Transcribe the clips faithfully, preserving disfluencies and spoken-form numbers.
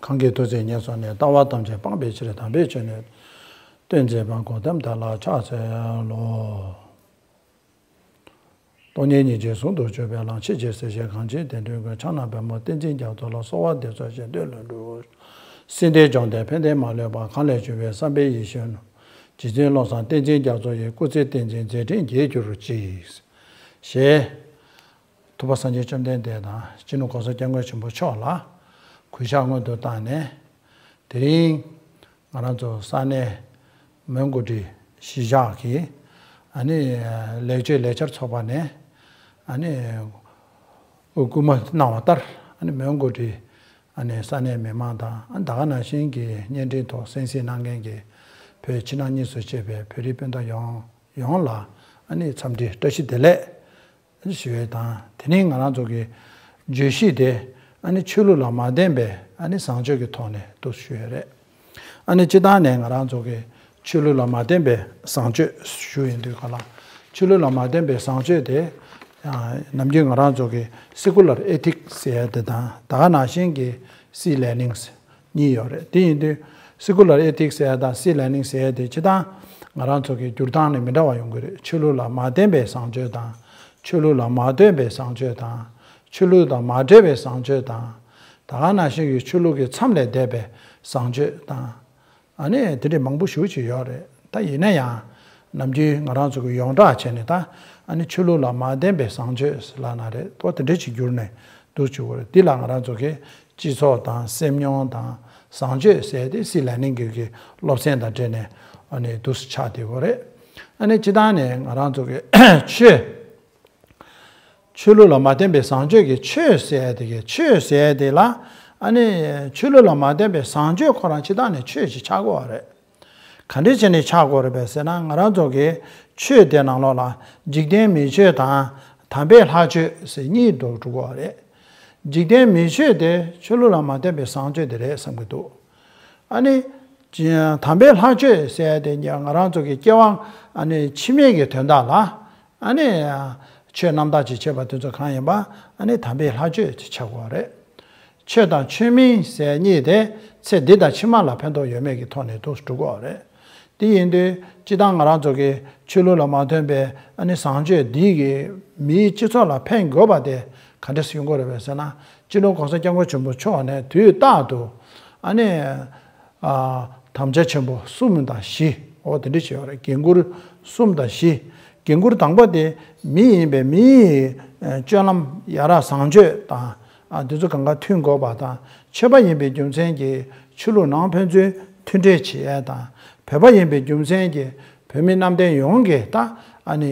གང་གིས་ཐུགས་བརྩེ་ཉེར་བཟུང་ནས། ལྟ་བ་ཐམས་ཅད་སྤང་བའི་ཕྱིར། དམ་པའི་ཆོས་ནི་སྟོན་མཛད་པ། གོའུ་ཏམ་དེ་ལ་ཕྱག་འཚལ་ལོ། སྟོང་ཉིད་སྙིང་རྗེ་ཟུང་དུ་འཇུག་པའི་ལམ། ཆེས་ཆེར་གཟིགས་ཤིང་གང་ཞིག་དེ་མཐུན་དགོས། ཕྱག་ན་པདྨོ་བསྟན་འཛིན་རྒྱ་མཚོ་ལ། གསོལ་བ་འདེབས་སོ་གཞན་དོན་ལས་གྲོལ། སྲིད་མཐའི་སྦྱོང་བརྡར་ཕན་བདེ་མ་ལུས་པ། གང་ལས་བྱུང་བའི་བསམ་པའི་ཡིད་བཞིན་ནོར། རྗེ་བཙུན་བློ་བཟང་བསྟན་འཛིན་རྒྱ་མཚོ་ཡི། སྐུ་ཚེ་བསྟན་འཛིན་མཛད་འཕྲིན་རྒྱས་གྱུར་ཅིག་ཞེས། ཐུབ་པ་སངས་རྒྱས་བཅོམ་ལྡན་འདས་དང་སྤྱི་ནོར་༸གོང་ས་༸སྐྱབས་མགོན་ཆེན་པོ་མཆོག་ལ་གུས་ཕྱག་སྔོན་དུ་བཏང་ནས། དེ་རིང་ང་རང་ཚོ་ས་གནས་མོན་གྷོ་གྲི་གཞིས་ཆགས་ཀྱི་ཨ་ནི་ལེགས་བཅོས་ལས་འཆར་ཚོགས་པ་ནས་ཨ་ནི་སྐུལ་མ་གནང་བ་ལྟར། ཨ་ནི་མོན་གྷོ་གྲི་ཨ་ནི་ས་གནས་མི་མང་དང་། ཨ་ད་ག་ནང་བཞིན་གྱི་བརྙན་འཕྲིན་ཐོག་གསན་གཟིགས་གནང་མཁན་གྱི་བོད་ཕྱི་ནང་གཉིས་སུ་གཤེགས་པའི་བོད་རིགས་སྤུན་ཟླ་ཡོངས་ཡོངས་ལ་ཨ་ནི་འཚམས་འདྲི་བཀྲ་ཤིས་བདེ་ལེགས་ཞུ་ཡས་དང་། དེ་ནས་ང་རང་ཚོ་གི་བརྗོད་གཞི་དེ་ཨ་ནི་ཆོས་ལུགས་ལ་མ་བརྟེན་པའི་ཨ་ནི་བཟང་སྤྱོད་ཀྱི་ཐོག་ནས་འདུག་ཞུ་ཡས་རེད། ཨ་ནི་སྤྱིར་བཏང་ནས་ང་རང་ཚོ་གི་ཆོས་ལུགས་ལ་མ་བརྟེན་པའི་བཟང་སྤྱོད་ཞུ་ཡིན་དུས་ག་ལ། ཆོས་ལུགས་ལ་མ་བརྟེན་པའི་བཟང་སྤྱོད་དེ་ནམ་རྒྱུན་ང་རང་ཚོ་གི་སེ་ཀུ་ལར་ཨེ་ཐིག་ཟེར་ཡས་དེ་དང་། ད་ག་ནང་བཞིན་གྱི་སི་ལེར་ནིང་གཉིས་ཡོད་རེད། དེ་ཡིན་དུས་སེ་ཀུ་ལར་ཨེ་ཐིག་ཟེར་ཡ་དང་སི་ལེར་ནིང་ཟེར་ཡ་དེ་སྤྱིར་བཏང་ང་རང་ཚོ་གི་བསྒྱུར་སྟངས་ནི་མི་འདྲ་བ་ཡོང་གི་རེད། ཆོས་ལུགས་ལ་མ་བརྟེན་པའི་བཟང་སྤྱོད་དང་། ཆོས་ལུགས་ལ་མ་ལྟོས་པའི་བཟང་སྤྱོད་དང་། ཆོས་ལུགས་དང་མ་འབྲེལ་བའི་བཟང་སྤྱོད་དང་། ད་ག་ནང་བཞིན་གྱི་ཆོས་ལུགས་ཀྱི་མཚམས་ལས་འདས་པའི་བཟང་སྤྱོད་དང་། ཨ་ནི་དེ་འདྲའི་མང་པོ་ཞེ་པོ་ཅིག་ཡོད་རེད། ད་ཡིན་ན་ཡང་ནམ་རྒྱུན་ང་རང་ཚོ་གི་ཡོངས་གྲགས་བྱས་ནས། ད་ཨ་ནི་ཆོས་ལུགས་ལ་མ་བརྟེན་པའི་བཟང་སྤྱོད་ལབ་ན་རེད། ཏོ་དེ་འདྲ་ཅིག་གྱུར་ནས་འདུག་བྱེད་དགོས་རེད། འདི་ལ་ང་རང་ཚོ་གི་སྤྱི་ཚོགས་དང་སེམས་མྱོང་དང་བཟང་སྤྱོད་ཟེར་དེ་སི་ལེར་ནིང་གི་གི་སློབ་ཚན་དང་འབྲེལ་ནས་ཨ་ནི་འདུག་སེ་ཆགས་བསྡད་ཡོད་རེད། ཨ་ནི་སྤྱིར་བཏང་ནས་ང་རང་ཚོ་གི་ཆོས། ཆོས་ལུགས་ལ་མ་བརྟེན་པའི་བཟང་སྤྱོད་ཀྱི་ཆོས་ཟེར་དེ་གི་ཆོས་ཟེར་དེ་ལ། ཨ་ནི་ཆོས་ལུགས་ལ་མ་བརྟེན་པའི་བཟང་སྤྱོད་ཁོ་རང་སྤྱིར་བཏང་ནས་ཆོས་ཤིག་ཆགས་དགོས་པ་རེད། ག་འདྲ་བྱས་ནས་ཆགས་དགོས་རེད་པས་ཟེར་ན། ང་རང་ཚོ་གི་ཆོས་དེ་ནང་ལོགས་ལ་འཇིག་རྟེན་མི་ཆོས་དང་དམ་པའི་ལྷ་ཆོས་ཟེར་གཉིས་འགྲོ་འགྲོ་གི་ཡོད་རེད། འཇིག་རྟེན་མི་ཆོས་དེ་ཆོས་ལུགས་ལ་མ་བརྟེན་པའི་བཟང་སྤྱོད་དེ་རེད་བསམ་གྱི་འདུག་ཨ་ནི་དམ་པའི་ལྷ་ཆོས་ཟེར་དེ་ང་རང་ཚོ་གི་སྐྱེ་བ་ཨ་ནི་ཕྱི་མའི་གི་དོན་དག་ལ་ཨ་ནི་ཆོས་རྣམ་དག་ཅིག་བྱེད་པ་དེ་ཚོ་གང་ཡིན་པ་ཨ་ནི་དམ་པའི་ལྷ་ཆོས་ཅིག་ཆགས་དགོས་རེད། ཆོས་དང་ཆོས་མིན་ཟེར་གཉིས་དེ་ཚེ་འདི་དང་ཕྱི་མ་ལ་ཕན་ཐོགས་ཡོད་མེད་ཀྱི་ཐོག་ནས་འདུག་སེ་འགྲོ་གི་ཡོད་རེད། དེ་ཡིན་དུས་སྤྱིར་བཏང་ང་རང་ཚོ་གི་ཆོས་ལུགས་ལ་མ་མཐུན་པའི་ཨ་ནི་བཟང་སྤྱོད་འདི་གིས་མིའི་སྤྱི་ཚོགས་ལ་ཕན་དགོས་པ་དེ་ག་འདྲ་སེ་ཡོང་གི་རེད་པས་ཟེར་ན། སྤྱི་ནོར་༸གོང་ས་༸སྐྱབས་མགོན་ཆེན་པོ་མཆོག་ནས་དུས་རྟག་ཏུ་ཨ་ནི་ཨ་དམ་བཅའ་ཆེན་པོ་གསུམ་དང་བཞི། འོ་དེ་འདྲ་ཅིག་ཡོད་རེད། འགན་ཁུར་གསུམ་དང་བཞི། འགན་ཁུར་དང་པོ་དེ་མི་ཡིན་པའི་མིའི་ཨ་སྤྱོད་ལམ་ཡ་རབས་བཟང་སྤྱོད་དང་། ཨ་དེ་ཚོ་གང་ག་མཐུན་དགོས་པ་དང་། ཆོས་པ་ཡིན་པའི་རྒྱུ་མཚན་གྱིས་ཆོས་ལུགས་ནང་ཕན་ཚུན་མཐུན་འབྲེལ་བྱེད་ཡས་དང་། བོད་པ་ཡིན་པའི་རྒྱུ་མཚན་གྱིས་བོད་མི་གནམ་བསྟན་ཡོངས་ཀྱི་ད་ཨ་ནི་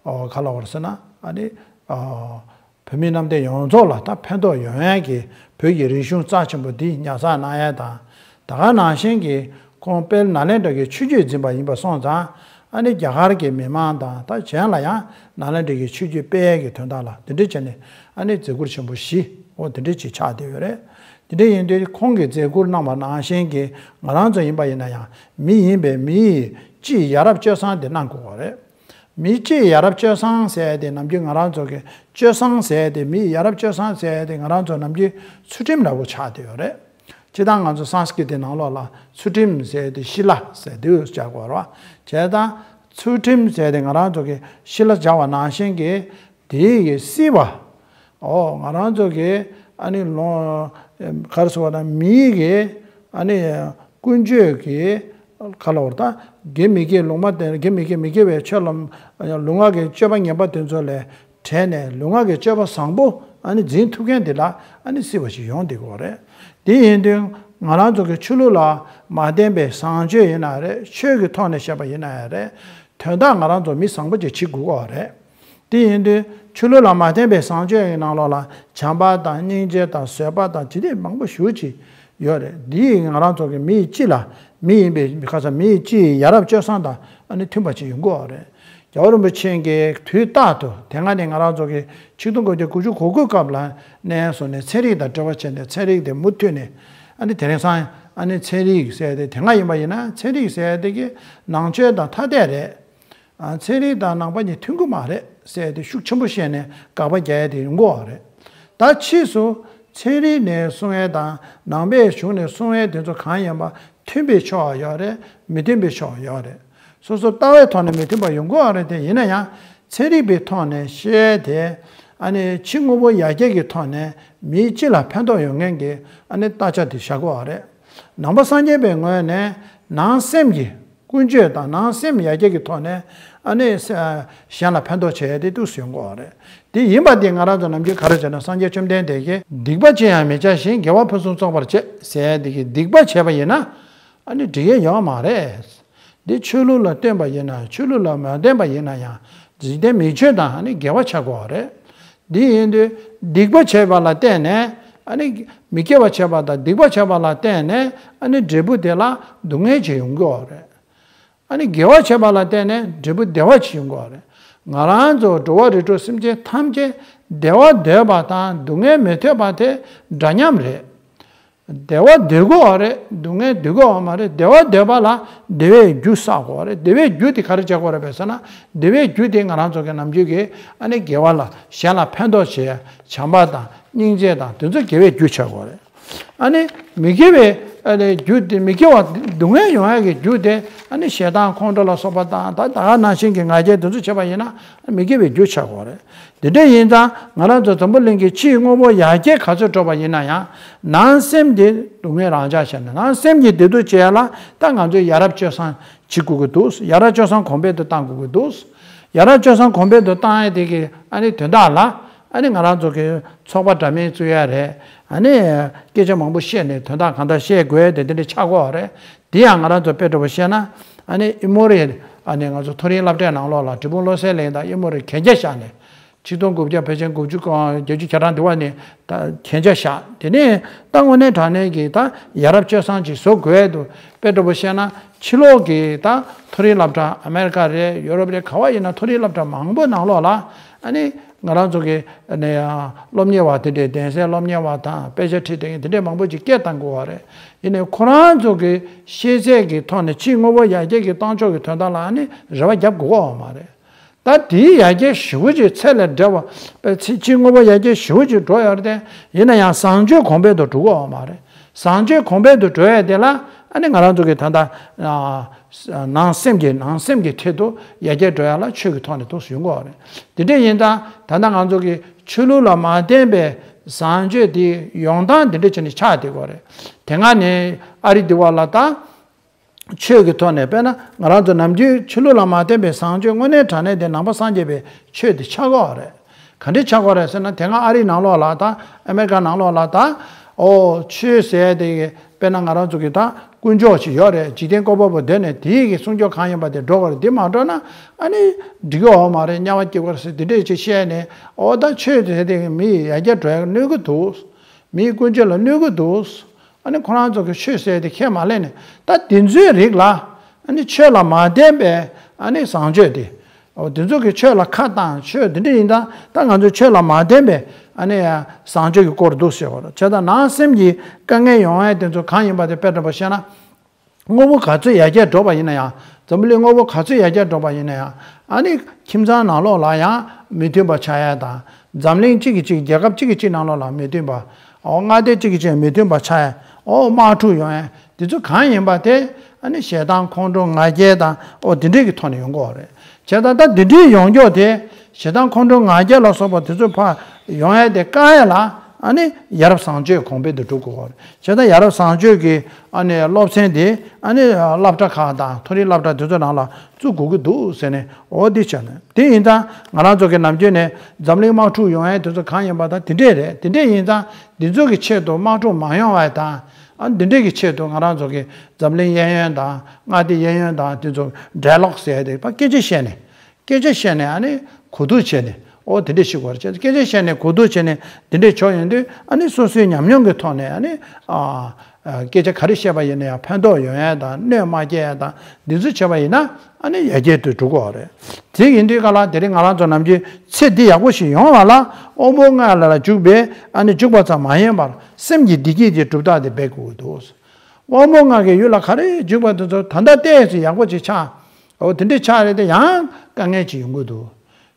ཨོ་ག་ལབ་དགོས་རེད་ཟེར་ན། ཨ་ནི་ཨོ་བོད་མི་གནམ་བསྟན་ཡོངས་རྫོགས་ལ་ད་ཕན་ཐོགས་ཡོང་ཡས་ཀྱི་བོད་ཀྱི་རིག་གཞུང་རྩ་ཆེན་པོ་འདི་ཉར་ཚགས་གནང་ཡས་དང་། ད་ག་ནང་བཞིན་གྱི་ཁོང་དཔལ་ནཱ་ལེནྡྲ་གི་ཆོས་བརྒྱུད་འཛིན་པ་ཡིན་པ་སོང་ཙང་། ཨ་ནི་རྒྱ་གར་གྱི་མི་མང་དང་ད་གཞན་ལ་ཡང་ནཱ་ལེནྡྲ་གི་ཆོས་བརྒྱུད་སྤེལ་ཡས་ཀྱི་དོན་དག་ལ་དེ་འདྲ་བྱས་ནས་ཨ་ནི་མཛད་ཁུར་ཆེན་པོ་བཞི། འོ་དེ་འདྲ་ཅིག་ཆགས་བསྡད་ཡོད་རེད། དེ་འདྲ་ཡིན་དུས་ཁོང་གིས་མཛད་ཁུར་གནང་བ་ནང་བཞིན་གྱི་ང་རང་ཚོ་ཡིན་པ་ཡིན་ན་ཡང་མི་ཡིན་པའི་མིའི་སྤྱིའི་ཡ་རབས་སྤྱོད་བཟང་དེ་གནང་དགོས་པ་རེད། མི་སྤྱིའི་ཡ་རབས་སྤྱོད་བཟང་ཟེར་ཡ་དེ་ནམ་རྒྱུན་ང་རང་ཚོ་གི་སྤྱོད་བཟང་ཟེར་ཡ་དེ། མིའི་ཡ་རབས་སྤྱོད་བཟང་ཟེར་ཡ་དེ་ང་རང་ཚོ་ནམ་རྒྱུན་ཚུལ་ཁྲིམས་འདྲ་པོ་ཆགས་བསྡད་ཡོད་རེད། སྤྱིར་བཏང་ང་ཚོ་སཾ་སྐྲྀ་ཏའི་ནང་ལོགས་ལ་ཚུལ་ཁྲིམས་ཟེར་ཡ་དེ་ཤི་ལ་ཟེར་དུས་སྦྱར་དགོས་རེད་བ། བྱས་ཙང་ཚུལ་ཁྲིམས་ཟེར་ཡ་དེ་ང་རང་ཚོ་གི་ཤི་ལ་སྦྱར་བ་ནང་བཞིན་གྱི་དེའི་གི་སྲིད་པ། ཨོ་ང་རང་ཚོ་གི་ཨ་ནི་ལོ་ག་རེ་ཟེར་བ་ན། མིའི་གི་ཨ་ནི་ཀུན་སྤྱོད་ཀྱི་ག་ལབ་དགོས་རེད། ད་དགེ་མི་དགེ་ལུང་མ་བསྟན། དགེ་མི་དགེ་མི་དགེ་བའི་ཆོས་ལ་ལུས་ངག་གི་སྤྱོད་པ་ངན་པ་དེ་ཚོ་ལས་བྲལ་ནས་ལུས་ངག་གི་སྤྱོད་པ་བཟང་པོ་ཨ་ནི་འཛིན་ཐུབ་མཁན་དེ་ལ་ཨ་ནི་སྲིད་པ་ཞིག་ཡོང་བསྡད་ཀྱི་ཡོད་རེད། དེ་ཡིན་དུས་ང་རང་ཚོ་གི་ཆོས་ལུགས་ལ་མ་བརྟེན་པའི་བཟང་སྤྱོད་ཡིན་ན་རེད། ཆོས་ཀྱི་ཐོག་ནས་བཤད་པ་ཡིན་ན་ཡང་རེད། དོན་དག་ང་རང་ཚོ་མི་བཟང་པོ་ཅིག་བྱེད་དགོས་ཀྱི་ཡོད་རེད། དེ་ཡིན་དུས་ཆོས་ལུགས་ལ་མ་བརྟེན་པའི་བཟང་སྤྱོད་ཀྱི་ནང་ལོགས་ལ་བྱམས་པ་དང་སྙིང་རྗེ་དང་བཟོད་པ་དང་ཇི་སྙེད་མང་པོ་ཞེ་པོ་ཅིག་ཡོད་རེད། འདི་ང་རང་ཚོ་གི་མིའི་སྤྱི་ལ། མི་ཡིན་པའི་ཁ་ས་མིའི་སྤྱི་ཡི་ཡ་རབས་སྤྱོད་བཟང་དང་ཨ་ནི་མཐུན་པ་ཅིག་ཡོང་གི་ཡོད་རེད། རྒྱལ་བ་རིན་པོ་ཆེ་གིས་དུས་རྟག་ཏུ། དེ་སྔ་ནས་ང་རང་ཚོ་གི་ཆིག་སྟོང་དགུ་བརྒྱ་དགུ་བཅུ་གོ་དགུ་སྐབས་ལ་ནས་བཟུང་ནས་ཚན་རིག་དང་འབྲེལ་བ་བྱས་ནས། ཚན་རིག་དེ་མུ་མཐུད་ནས། ཨ་ནི་དེ་རིང་སང་ཨ་ནི་ཚན་རིག་ཟེར་དེ་དེ་སྔ་ཡིན་པ་ཡིན་ན་ཚན་རིག་ཟེར་དེ་གི་ནང་ཆོས་དང་ཐ་དད་རེད། ཨ་ཚན་རིག་དང་ནང་པ་གཉིས་མཐུན་གྱི་མ་རེད་ཟེར་དེ་ཤུགས་ཆེན་པོ་བཤད་ནས་དགག་པ་རྒྱག་ཡ་དེ་ཡོང་གི་ཡོད་རེད། ད་ཕྱིས་སུ་ ཚན་རིག་ནས་གསུང་ཡས་དང་ནང་པའི་གཞུང་ནས་གསུང་ཡས་དེ་ཚོ་གང་ཡིན་པ་མཐུན་པའི་ཕྱོགས་ཡོད་རེད། མི་མཐུན་པའི་ཕྱོགས་ཡོད་རེད། སོ་སོ་ལྟ་བའི་ཐོག་ནས་མི་མཐུན་པ་ཡོང་གི་ཡོད་རེད། དེ་ཡིན་ན་ཡང་ཚན་རིག་པའི་ཐོག་ནས་བཤད་ཡས་དེ་ཨ་ནི་ཕྱི་དངོས་པོ་ཡར་རྒྱས་ཀྱི་ཐོག་ནས་མི་སྤྱི་ལ་ཕན་ཐོགས་ཡོང་མཁན་གྱི་ཨ་ནི་བརྟག་དཔྱད་དེ་བྱ་དགོས་པ་རེད། ནང་པ་སངས་རྒྱས་པའི་ངོས་ནས་ནང་སེམས་ཀྱི་ཀུན་སྤྱོད་དང་ནང་སེམས་ཡར་རྒྱས་ཀྱི་ཐོག་ནས་ཨ་ནི་ས- གཞན་ལ་ཕན་ཐོགས་བྱེད་ཡ་དེ་ཏོག་ཙམ་ཡོང་གི་ཡོད་རེད། དེ་ཡིན་པ་དེ་ང་རང་ཚོ་ནམ་རྒྱུན་ག་རེ་བྱས་ན་སངས་རྒྱས་བཅོམ་ལྡན་འདས་ཀྱིས་སྡིག་པ་ཅི་ཡང་མི་བྱ་ཞིང་དགེ་བ་ཕུན་སུམ་ཚོགས་པར་བྱེད་ཟེར་ཡ་དེ་གི་སྡིག་པ་བྱས་པ་ཡིན་ན་ཨ་ནི་འགྲིག་ཡ་ཡོད་མ་རེད། འདི་ཆོས་ལུགས་ལ་བརྟེན་པ་ཡིན་ན་ཆོས་ལུགས་ལ་མ་བརྟེན་པ་ཡིན་ན་ཡང་འཇིག་རྟེན་མི་ཆོས་དང་ཨ་ནི་འགལ་བ་ཆགས་དགོས་པ་རེད། འདི་ཡིན་དུས་སྡིག་པ་བྱས་པ་ལ་བརྟེན་ནས་ཨ་ནི་མི་དགེ་བ་བྱས་པ་དང་སྡིག་པ་བྱས་པ་ལ་བརྟེན་ནས་ཨ་ནི་འབྲས་བུ་དེ་ལ་སྡུག་བསྔལ་ཅིག་ཡོང་གི་ཡོད་རེད། ཨ་ནི་དགེ་བ་བྱས་པ་ལ་བརྟེན་ནས་འབྲས་བུ་བདེ་བ་ཅིག་ཡོང་གི་ཡོད་རེད། ང་རང་ཚོ་འགྲོ་བ་རིགས་དྲུག་སེམས་ཅན་ཐམས་ཅད་བདེ་བ་འདོད་པ་དང་སྡུག་བསྔལ་མི་འདོད་པ་དེ་འདྲ་མཉམ་རེད། བདེ་བ་འདོད་ཀྱི་ཡོད་རེད། སྡུག་བསྔལ་འདོད་ཀྱི་ཡོད་མ་རེད། བདེ་བ་འདོད་པ་ལ་བདེ་བའི་རྒྱུ་བསགས་དགོས་རེད། བདེ་བའི་རྒྱུ་དེ་ག་རེ་བྱེད་དགོས་རེད་པས་ཟེར་ན་བདེ་བའི་རྒྱུ་དེ་ང་རང་ཚོ་གི་ནམ་རྒྱུན་གྱི་ཨ་ནི་དགེ་བ་ལ་གཞན་ལ་ཕན་ཐོགས་བྱེད་བྱམས་པ་དང་སྙིང་རྗེ་དང་དེ་ཚོ་དགེ་བའི་རྒྱུ་བྱེད་དགོས་རེད། ཨ་ནི་མི་དགེ་བའི་ཨ་ནི་རྒྱུ་དེ་མི་དགེ་བ་སྡུག་བསྔལ་ཡོང་ཡ་གི་རྒྱུ་དེ་ཨ་ནི་ཞེ་སྡང་ཁོང་ཁྲོ་ལ་སོགས་པ་དང་ད་ད་ག་ནང་བཞིན་གྱི་ང་རྒྱལ་དེ་ཚོ་བྱེད་པ་ཡིན་ན་མི་དགེ་བའི་རྒྱུ་ཆགས་དགོས་རེད། དེ་འདྲ་ཡིན་ཙང་ང་རང་ཚོ་འཛམ་བུ་གླིང་གི་ཕྱིའི་དངོས་པོ་ཡར་རྒྱས་ག་ཚོད་འགྲོ་བ་ཡིན་ན་ཡང་ནང་སེམས་དེ་སྡུག་བསྔལ་རང་འཇགས་བྱས་ནས་ནང་སེམས་ཀྱི་བདེ་སྡུག་བྱེད་ཡ་ལ་ད་ང་ཚོས་ཡ་རབས་སྤྱོད་བཟང་བྱེད་དགོས་ཀྱི་འདུག་ཡ་རབས་སྤྱོད་བཟང་གོང་འཕེལ་དུ་གཏང་དགོས་ཀྱི་འདུག་ཡ་རབས་སྤྱོད་བཟང་གོང་འཕེལ་དུ་གཏང་ཡ་དེ་གི་ཨ་ནི་དོན་དག་ལ་ཨ་ནི་ང་རང་ཚོ་གི་ཚོགས་པ་འདྲ་མིན་བཙུགས་ཡ་རེད། ཨ་ནི་སྐད་ཆ་མང་པོ་བཤད་ནས་དོན་དག་གང་ལྟར་བཤད་དགོས་དེ་དེ་འདྲ་ཆགས་ཀྱི་ཡོད་རེད། དེ་ཡང་ང་རང་ཚོ་དཔེ་འདྲ་པོ་བཤད་ན་ཨ་ནི་ཨི་མོ་རེ་ཨ་ནི་ང་ཚོ་མཐོ་རིམ་སློབ་གྲྭའི་ནང་ལོགས་ལ་འབྲས་སྤུངས་བློ་གསལ་གླིང་དང་ཨི་མོ་རེ་གན་རྒྱ་བཞག་ནས། ཆིག་སྟོང་དགུ་བརྒྱ་ཕལ་ཆེར་དགུ་བཅུ་གོ- བརྒྱད་ཅུ་གྱ་གྲངས་དེ་བ་ནས་ད་གན་རྒྱ་བཞག་དེ་ནས་ད་དངོས་གནས་དྲང་གནས་ཀྱི་ད་ཡ་རབས་སྤྱོད་བཟང་ཅིག་བཟོ་དགོས་འདུག་དཔེ་འདྲ་པོ་བཤད་ན་ཕྱི་ལོགས་ཀྱི་ད་མཐོ་རིམ་སློབ་གྲྭ་ཨ་མེ་རི་ཀ་རེད། ཡོ་རོབ་རེད། ག་བ་ཡིན་ན་མཐོ་རིམ་སློབ་གྲྭ་མང་པོ་ནང་ལོགས་ལ་ཨ་ནི་ང་རང་ཚོ་གི་ཨ་ནི་སློབ་གཉེར་བ་དེ་འདྲའི་གདན་སའི་སློབ་གཉེར་བ་དང་དཔེ་ཆ་ཁྲིད་མཁན་དེ་འདྲའི་མང་པོ་ཅིག་སྐད་བཏང་དགོས་པ་རེད། ཡིན་ནའི་ཁོ་རང་ཚོ་གི་ཤེས་ཚད་ཀྱི་ཐོག་ནས་ཕྱིའི་དངོས་པོ་ཡར་རྒྱས་ཀྱི་གཏང་ཕྱོགས་ཀྱི་དོན་དག་ལ་ཨ་ནི་རེ་བ་རྒྱབ་དགོས་ཀྱི་ཡོད་མ་རེད། ད་དེའི་ཡར་རྒྱས་ཞེ་པོ་ཅིག་ཚད་ལས་བརྒལ་བ་དཔེ་ཕྱི་ཕྱི་དངོས་པོ་ཡར་རྒྱས་ཞེ་པོ་ཅིག་འགྲོ་ཡོད་རེད་དེ། ཡིན་ན་ཡང་བཟང་སྤྱོད་གོང་འཕེལ་དུ་འགྲོ་གི་ཡོད་མ་རེད། བཟང་སྤྱོད་གོང་འཕེལ་དུ་འགྲོ་ཡས་དེ་ལ་ཨ་ནི་ང་རང་ཚོ་གི་ད་ལྟ་ཨ་ནང་སེམས་ཀྱི་ནང་སེམས་ཀྱི་ཐད་དུ་ཡར་རྒྱས་འགྲོ་ཡ་ལ་ཆོས་ཀྱི་ཐོག་ནས་ཐུགས་སུ་ཡོང་གི་ཡོད་རེད། དེ་འདྲ་ཡིན་ཙང་ད་ལྟ་ང་ཚོ་གི་ཆོས་ལུགས་ལ་མ་བརྟེན་པའི་བཟང་སྤྱོད་དེ་ཡོང་སྟངས་དེ་འདྲ་བྱས་ནས་ཆགས་བསྡད་ཀྱི་ཡོད་རེད། དེ་སྔ་ནས་ཨ་རི་འདི་བ་ལ་ད། ཆོས་ཀྱི་ཐོག་ནས་དཔེར་ན་ང་རང་ཚོ་ནམ་རྒྱུན་ཆོས་ལུགས་ལ་མ་བརྟེན་པའི་བཟང་སྤྱོད་དངོས་གནས་དྲང་གནས་དེ་ནང་པ་སངས་རྒྱས་པའི་ཆོས་དེ་ཆགས་ཀྱི་ཡོད་རེད། ག་འདྲས་ཆགས་ཀྱི་ཡོད་རེད་ཟེར་ན་དེ་སྔ་ཨ་རིའི་ནང་ལོགས་ལ་དང་ཨ་མེ་རི་ཀ་ནང་ལོགས་ལ་དང་ཨོ་ཆོས་ཟེར་དེ་དཔེར་ན་ང་རང་ཚོ་གི་དང་དཀོན་མཆོག་ཅིག་ཡོད་རེད། འཇིག་རྟེན་བཀོད་པ་པོ་འདོད་ནས་དེའི་གི་སྲུང་སྐྱོབ་གང་ཡིན་པ་དེ་འགྲོ་དགོས་རེད། དེ་མ་འགྲོ་ན་ཨ་ནི་འགྲིག་གི་ཡོད་མ་རེད། དམྱལ་བ་སྐྱེ་དགོས་རེད་ཟེར་དེ་འདྲས་ཅིག་བཤད་ནས་ཨོ་ད་ཆོས་ཟེར་དེ་མི་ཡི་ཡར་རྒྱས་འགྲོ་ཡ་གནོད་ཀྱི་འདུག་མིའི་ཀུན་སྤྱོད་ལ་གནོད་ཀྱི་འདུག་ཨ་ནི་ཁོ་རང་ཚོ་གི་ཆོས་ཟེར་དེ་ཁས་མ་ལེན་ནས་ད་དེ་ཚོའི་རིགས་ལ་ཨ་ནི་ཆོས་ལ་མ་བརྟེན་པའི་ཨ་ནི་བཟང་སྤྱོད་དེ། འོ་དེ་ཚོ་གི་ཆོས་ལ་ཁ་བཏང་ཆོས་དེ་འདྲ་ཡིན་ད་ད་ང་ཚོ་ཆོས་ལ་མ་བརྟེན་པའི་ཨ་ནི་བཟང་སྤྱོད་ཀྱི་སྐོར་འདུག་ཟེར་བ་རེད། བྱས་ཙང་ནང་སེམས་ཀྱི་དཀའ་ངལ་ཡོང་ཡས་དེ་ཚོ་གང་ཡིན་པ་དེ་དཔེ་འདྲ་པོ་བཤད་ན། དངོས་པོ་ག་ཚོད་ཡར་རྒྱས་འགྲོ་བ་ཡིན་ན་ཡང་། འཛམ་བུ་གླིང་དངོས་པོ་ག་ཚོད་ཡར་རྒྱས་འགྲོ་བ་ཡིན་ན་ཡང་། ཨ་ནི་ཁྱིམ་ཚང་ནང་ལོགས་ལ་ཡང་མི་མཐུན་པ་ཆགས་ཡ་དང་། འཛམ་གླིང་གཅིག་གིས་གཅིག་རྒྱལ་ཁབ་གཅིག་གིས་གཅིག་ནང་ལོགས་ལ་མི་མཐུན་པ། ཨོ་མངའ་སྡེ་གཅིག་གིས་གཅིག་མི་མཐུན་པ་ཆགས་ཡ། ཨོ་དམག་འཁྲུག་ཡོང་ཡ། དེ་ཚོ་གང་ཡིན་པ་དེ་ཨ་ནི་ཞེ་སྡང་ཁོང་ཁྲོ་ང་རྒྱལ་དང་ཨོ་དེ་འདྲས་ཀྱི་ཐོག་ནས་ཡོང་གི་ཡོད་རེད། བྱས་ཙང་ད་དེ་འདྲའི་ཡོང་རྒྱུ་དེ་ཞེ་སྡང་ཁོང་ཁྲོ་ང་རྒྱལ་ལ་སོགས་པ་དེ་ཚོ་ཕར་ཡོང་ཡ་དེ་བཀག་ཡ་ལ་ཨ་ནི་ཡ་རབས་བཟང་སྤྱོད་གོང་འཕེལ་དུ་འགྲོ་དགོས་པ་རེད། བྱས་ཙང་ཡ་རབས་བཟང་སྤྱོད་ཀྱི་ཨ་ནི་སློབ་ཚན་དེ་ཨ་ནི་སློབ་གྲྭ་ཁག་དང་མཐོ་རིམ་སློབ་གྲྭ་དེ་ཚོ་ནང་ལ་བཙུགས་དགོས་ཀྱི་འདུག་ཟེར་ནས་འོ་འདི་བྱས་ནས་དེ་ཡིན་ཙང་ང་རང་ཚོ་གི་ནམ་རྒྱུན་ནས་འཛམ་གླིང་དམག་འཁྲུག་ཡོང་ཡ་དེ་ཚོ་གང་ཡིན་པ་དང་དེ་འདྲས་རེད། དེ་འདྲས་ཡིན་ཙང་འདི་ཚོ་གི་ཆེད་དུ་དམག་འཁྲུག་མ་ཡོང་བ་དང་ཨ་འདི་འདྲས་ཀྱི་ཆེད་དུ་ང་རང་ཚོ་གི་འཛམ་གླིང་གཡས་གཡོན་དང་མངའ་སྡེ་གཡས་གཡོན་དང་དེ་ཚོ་ཌའི་ལོག་ཟེར་ཡ་དེ་ཕར་སྐད་ཆ་བཤད་ནས། སྐད་ཆ་བཤད་ནས་ཨ་ནི་གོ་བསྡུར་བྱས་ནས་ཨོ་དེ་འདྲས་ཤིག་དགོས་རེད། སྐད་ཆ་བཤད་ནས་གོ་བསྡུར་བྱས་ནས་དེ་འདྲས་བྱུང་ཡོང་དུས་ཨ་ནི་སོ་སོའི་ཉམས་མྱོང་གི་ཐོག་ནས་ཨ་ནི་ཨ་ཨ་སྐད་ཆ་ག་རེ་བཤད་པ་ཡིན་ན་ཡང་ཕན་ཐོགས་ཡོང་ཡ་དང་གནོད་མ་སྐྱེལ་ཡ་དང་འདི་ཚོ་བྱས་པ་ཡིན་ན་ཨ་ནི་ཡར་རྒྱས་དུ་འགྲོ་གི་ཡོད་རེད། དེ་ཡིན་དུས་ག་ལ་དེ་རིང་ང་རང་ཚོ་ནམ་རྒྱུན་ཚེ་འདི་ཡག་པོ་ཞིག་ཡོང་བ་ལ་དབང་པོ་ལྔ་ལ་ལ་འཇུག་པའི་ཨ་ནི་འཇུག་པ་ཙམ་མ་ཡིན་པར་སེམས་ཀྱི་བདེ་སྐྱིད་དེ་སྒྲུབ་ཐབས་དེ་འབད་དགོས་ཀྱི་འདུག་དབང་པོ་ལྔ་གི་ཡུལ་ལ་ག་རེ་འཇུག་པ་དེ་ཚོ་ད་ལྟ་ཏོག་ཙམ་ཡག་པོ་ཅིག་ཆགས། འོ་དེ་འདྲས་ཆགས་རེད་དེ་ཡང་དཀའ་ངལ་ཅིག་ཡོང་གི་འདུག་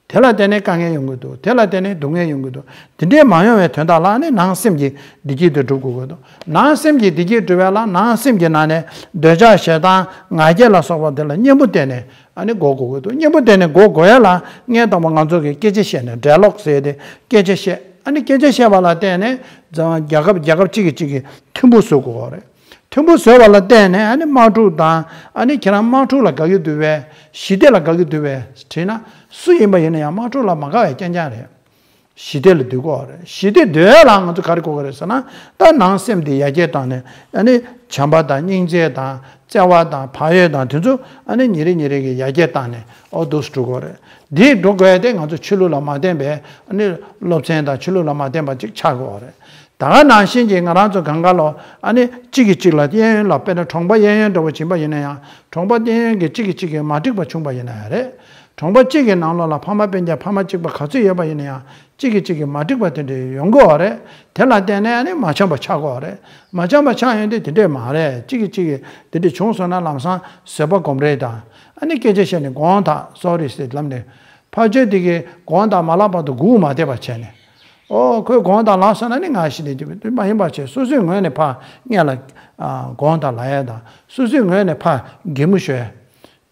དེ་ལ་བརྟེན་ནས་དཀའ་ངལ་ཡོང་གི་འདུག་དེ་ལ་བརྟེན་ནས་སྡུག་བསྔལ་ཡོང་གི་འདུག་དེ་འདྲའི་མ་ཡོང་བའི་དོན་དག་ལ་ནི་ནང་སེམས་ཀྱི་བདེ་སྐྱིད་དེ་སྒྲུབ་དགོས་ཀྱི་འདུག་ནང་སེམས་ཀྱི་བདེ་སྐྱིད་སྒྲུབ་པ་ལ་ནང་སེམས་ཀྱི་ནང་ནས་འདོད་ཆགས་ཞེ་སྡང་ང་རྒྱལ་ལ་སོགས་པ་དེ་ལ་གཉེན་པོ་བསྟེན་ནས་ཨ་ནི་འགོག་དགོས་ཀྱི་འདུག་གཉེན་པོ་བསྟེན་ནས་འགོག་དགོས་ཡ་ལ་ངས་དང་པོ་ང་ཚོ་གི་སྐད་ཆ་བཤད་ནས་ཌའི་ལོག་ཟེར་ཏེ་སྐད་ཆ་བཤད། ཨ་ནི་སྐད་ཆ་བཤད་པ་ལ་བརྟེན་ནས་རྒྱལ་ཁབ་རྒྱལ་ཁབ་གཅིག་གིས་གཅིག་གི་མཐུན་པོ་བཟོ་དགོས་པ་རེད། མཐུན་པོ་བཟོས་པ་ལ་བརྟེན་ནས་ཨ་ནི་དམག་འཁྲུག་དང་ཨ་ནི་ཁྱེད་རང་དམག་འཁྲུག་ལ་དགའ་གི་འདུག་པས། ཞི་བདེ་ལ་དགའ་གི་འདུག་པས་དྲིས་ན། སུ་ཡིན་པ་ཡིན་ན་ཡང་དམག་འཁྲུག་ལ་མ་དགའ་བའི་རྐྱང་རྐྱང་རེད། ཞི་བདེ་ལ་འདོད་དགོས་པ་རེད། ཞི་བདེ་འདོད་ཡ་ལ་ང་ཚོ་ག་རེ་དགོས་ཀྱི་རེད་ཟེར་ན། ད་ནང་སེམས་དེ་ཡར་རྒྱས་བཏང་ནས་ཨ་ནི་བྱམས་པ་དང་སྙིང་རྗེ་དང་བརྩེ་བ་དང་བག་ཡོད་དང་དེ་ཚོ་ཨ་ནི་ཉིན་རེ་ཉིན་རེ་གི་ཡར་རྒྱས་བཏང་ནས་ཨོ་འདུག་སེ་འགྲོ་དགོས་རེད། འདི་འགྲོ་དགོས་ཡ་དེ་ང་ཚོ་ཆོས་ལུགས་ལ་མ་བརྟེན་པའི་ཨ་ནི་སློབ་ཚན་དང་ཆོས་ལུགས་ལ་མ་བརྟེན་པ་ཅིག་ཆགས་དགོས་པ་རེད། ད་ག་ནང་བཞིན་གྱི་ང་རང་ཚོ་གང་ག་ལོ་ཨ་ནི་གཅིག་གིས་གཅིག་ལ་གཡས་གཡོན་ལ་དཔེར་ན་གྲོང་པ་གཡས་གཡོན་འདྲ་བོ་ཕྱིན་པ་ཡིན་ན་ཡང་གྲོང་པ་གཡས་གཡོན་གྱི་གཅིག་གིས་གཅིག་གི་མ་འགྲིག་པ་བྱུང་པ་ཡིན་ན་ཡང་རེད། གྲོང་པ་གཅིག་གི་ནང་ལོགས་ལ་ཕ་མ་སྤུན་ཀྱག་ཕ་མ་གཅིག་པ་ག་ཚོད་ཡོད་པ་ཡིན་ན་ཡང་གཅིག་གིས་གཅིག་གི་མ་འགྲིག་པ་དེ་འདྲ་ཡོང་གི་ཡོད་རེད། དེ་ལ་བརྟེན་ནས་ཨ་ནི་མ་འཆམ་པ་ཆགས་ཀྱི་ཡོད་རེད། མ་འཆམ་པ་ཆགས་ཡོང་དུས་དེ་འདྲས་མ་རེད། གཅིག་གིས་གཅིག་གི་དེ་འདྲས་བྱུང་སོང་ན་ལམ་སང་བཟོད་པ་སྒོམ་རེས་དང་ཨ་ནི་སྐད་ཆ་བཤད་ནས་དགོངས་དག་སོ་རི་ཟེར་ལབ་ནས་ཕར་ཕྱོགས་དེ་གིས་དགོངས་དག་མ་ལབ་བར་དུ་སྒུག་མ་བསྡད་པ་བྱས་ནས། ཨོ་ཁོས་དགོངས་དག་ལབ་སོང་ན་ནི་ང་ཞི་བདེ་སྐྱིད་པོ་དེ་མ་ཡིན་པ་བྱས་སོ་སོའི་ངོས་ནས་ཕར་སྔོན་ལ་ཨ་དགོངས་དག་ལབ་ཡ་དང་སོ་སོའི་ངོས་ནས་ཕར་གད་མོ་ཤོར་ཡ།